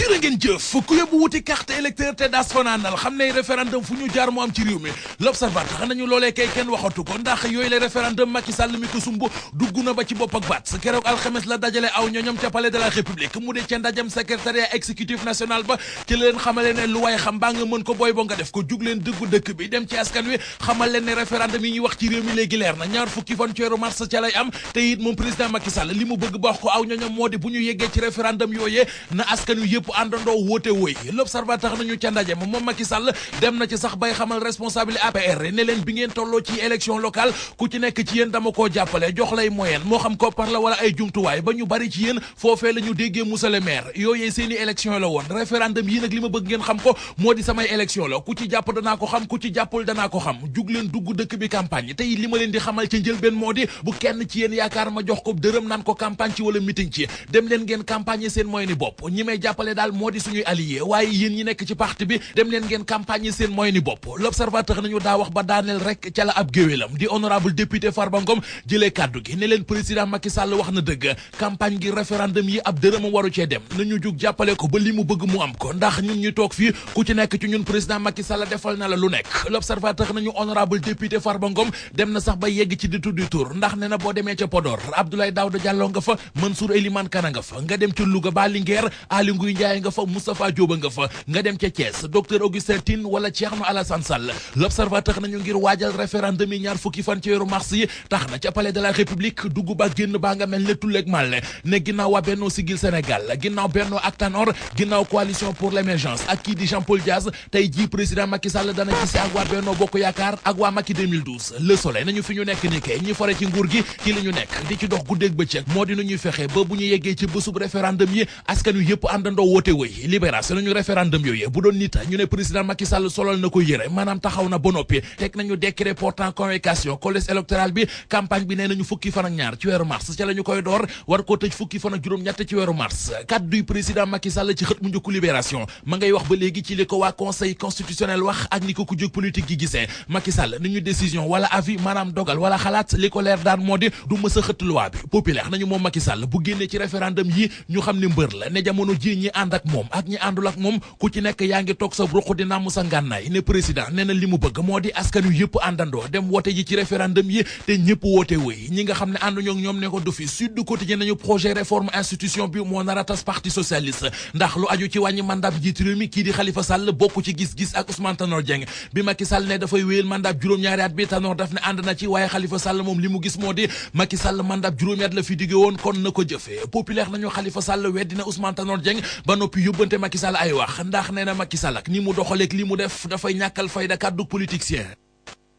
jërë ngeen jëf ku yóbbu wuti carte électeur te daas fanaanal xam ne référendum fu ñu jaar mu am ci réew mi l'observateur xam nañu loolee kay kenn waxatu ko ndax yooyu le référendum Macky Sall mi ko sumb dugg na ba ci bopp ak baat keroog alxames la dajale aw ñoñom ca palais de la république mu dee ca ndajam secrétariat exécutif national ba ci leen xamale ne lu waay xam baa nga mën ko booy bo nga def ko jug leen dëggu dëkk bi dem ci askan wi xamal leen ne référendum yi ñuy wax ci réew mi léegi leer na ñaar fukki fan ci weeru mars ca lay am te it moom président Macky Sall li mu bëgg ba wax ko aw ñoñom moo di bu ñu yeggee ci référendum yooyee na askan wi yëpp àndandoo woote woy l'observateur nañu ca ndaje moom Macky Sall dem na ci sax bay xamal responsable APR ne leen bi ngeen tolloo ci élection locale ku ci nekk ci yéen dama koo jàppale jox lay moyen moo xam koppar la wala ay jumtuwaay ba ñu bari ci yéen foofee la ñu déggee monsieur le maire yooyee seeni élection la woon référendum yi nag li ma bëgg ngeen xam ko moo di samay élection la ku ci jàpp danaa ko xam ku ci jàppul danaa ko xam jug leen dugg dëkk bi campagne tey li ma leen di xamal ca njëlbeen moo di bu kenn ci yéen yaakaar ma jox ko dërëm naan ko campagne ci wala meeting ci dem leen ngeen campagne seen moyen ni bopp ñi may jàppale daal moo di suñuy allié waaye yéen ñi nekk ci parti bi dem leen ngeen campagne seen moyen ni bopp l'observateur nañu daa wax ba daaneel rek ca la ab géwélam di honorable député Farba Ngom jëlee kàddu gi ne leen président Macky Sall wax na dëgg campagne gi référendum yi ab dërëmam waru cee dem nañu jug jàppale ko ba li mu bëgg mu am ko ndax ñun ñu toog fii ku ci nekk ci ñun président Macky Sall defal na la lu nekk l'observateur nañu honorable député Farba Ngom dem na sax ba yegg ci di tuddi tur ndax ne na boo demee ca Podor Abdoulaye Daouda Diallo nga fa Mansour Elimane Kana nga fa nga dem ca Louga ba Linguère Aly Ngouille Ndiaye nga fa Moustapha Diop nga fa nga dem ca Thiès docteur Augustin Tine wala Thierno Alassane Sall l'observateur nañu ngir waajal référendum yi ñaar fukki fan ci weeru mars yi tax na ca palais de la république dugg ba génn baa nga mel ne tulleeg màlle ne ginnaaw waa Benno Siggil Sénégal ginnaaw Benno ak Tanor ginnaaw coalition pour l'émergence ak kii di Jean-Paul Diaz tey jii président Macky Sall dana gise ak waa Benno Bokk Yaakaar ak waa Macky 2012 le soleil nañu fi ñu nekk ni kay ñi fare ci nguur gi ci li ñu nekk di ci dox guddeeg bëccëg moo di nu ñuy fexe ba bu ñu yeggee ci bésub référendum yi askan wi yëpp àndandoo woote wëy libération nañu référendum yooyu bu doon nit ñu ne président Macky Sall solal na ko yëre maanaam taxaw na ba noppi teg nañu décret portant convocation collège électoral bi campagne bi nee nañu fukki fan ak ñaar ci weeru mars ca la ñu koy door war koo tëj fukki fan ak juróom-ñett ci weeru mars kadduy président Macky Sall ci xët mu njëkku libération ma ngay wax ba léegi ci li ko waa conseil constitutionnel wax ak ni ko ku jóg politique gi gisee Macky Sall ni ñu décision wala avis maanaam dogal wala xalaat li ko leer daan moo di du mës a xët loi bi populaire nañu moom Macky Sall bu génnee ci référendum yi ñu xam ne mbër la ne jamono ji ñi ànd ak moom ak ñi àndul ak moom ku ci nekk yaa ngi toog sa ruq di namm sa ngànnaay ne président nee na li mu bëgg moo di askan wi yëpp àndandoo dem woote ji ci référendum yi te ñëpp woote wëy ñi nga xam ne ànduñoo ak ñoom ne ko du fi Sud du Quotidien nañu projet réforme institution bi moo nar a tas parti socialiste ndax lu aju ci wàññi mandat bi jiitu réew mi kii di Khalifa Sall bokk ci gis-gis ak Ousmane Tanor Dieng bi Macky Sall ne dafay wéyal mandat juróom-ñaari at bi Tanor daf ne ànd na ci waaye Khalifa Sall moom li mu gis moo di Macky Sall mandat juróomi at la fi digge woon kon na ko jëfee populaire nañu Khalifa Sall weddi na Ousmane Tanor Dieng ba noppi yóbbante Macky Sall ay wax ndax nee na Macky Sall ak ni mu doxaleek li mu def dafay ñàkkal fayda kàddu politicien